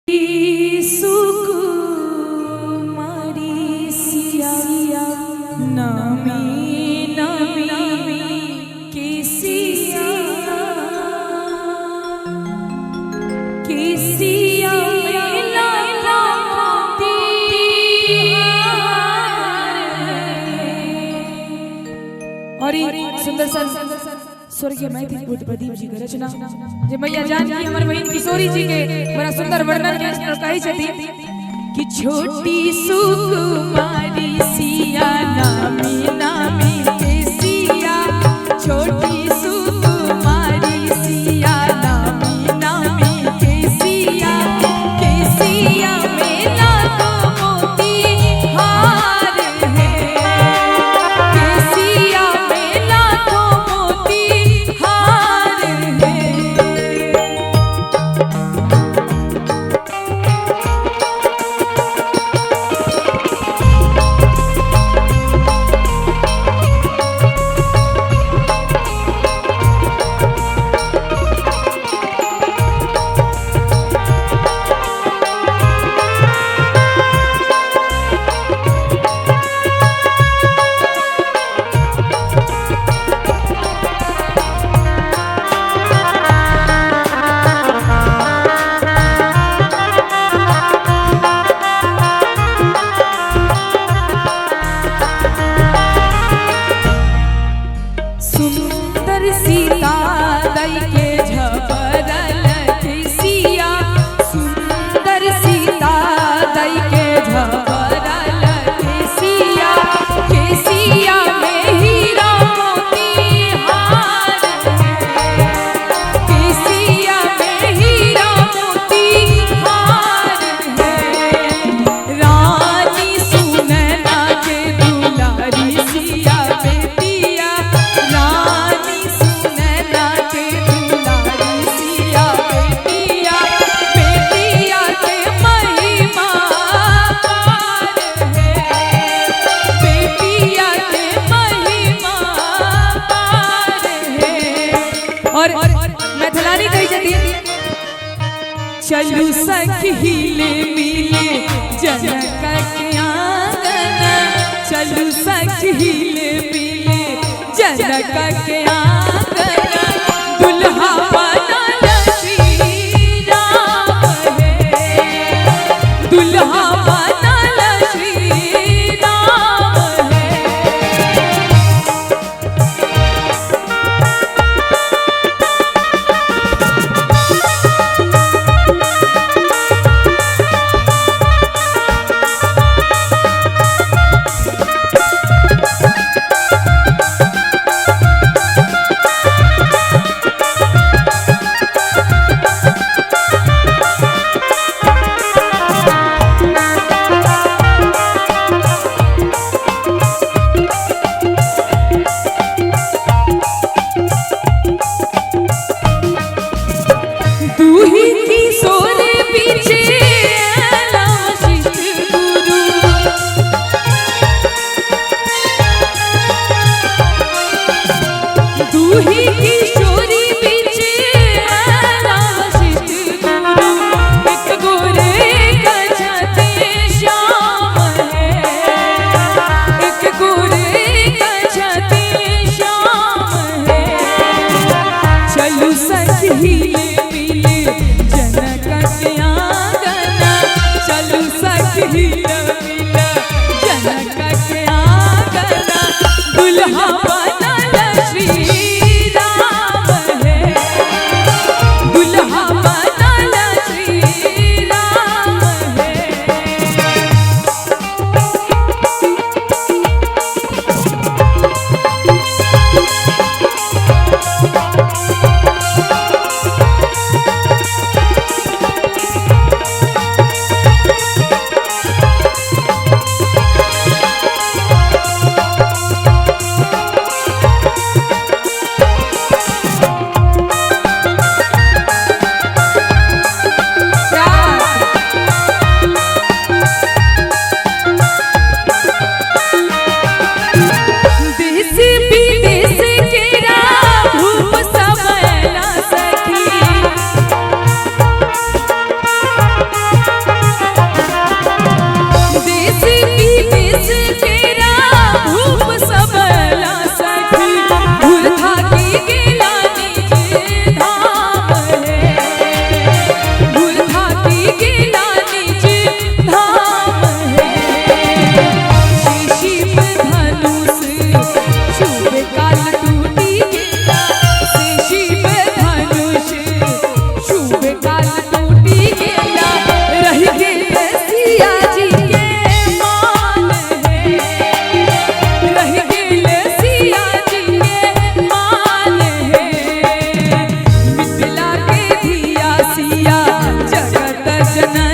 सुकुमारी सिया नामी नामी केसिया केसिया मेला और सुंदर सा स्वर्गीय मैथिली पुत्र प्रदीप जी के रचना जे मैया जानकी हमर बहिन किशोरी जी के बड़ा सुंदर वर्णन के कहै छथिन कि छोटी सुकुमारी सिया नामी नामी के सिया, छोटी सुकुमारी सिया नामी नामी के सिया, के सिया मेला तो मोती हार है, के सिया मेला तो मोती हार है। सुंदर सीता दई के झपरल सिया, सुंदर सीता दई के झपरल सिया, के सिया में हीरा मोती हार है, के सिया में हीरा मोती हार है। रानी सुनैना के दुलारी सिया बेटिया, रानी सुनैना के दुलारी सिया बेटिया, बेटिया के महिमा पार है, बेटिया के महिमा पार है। और मैथिलानी कहै छथिन चलू सखी ले मिले जनक के आंगन, चलू सखी ले मिले जनक के आंगन, दुल्हा बनल श्री राम है, दुल्हा बनल श्री राम है। सुनर।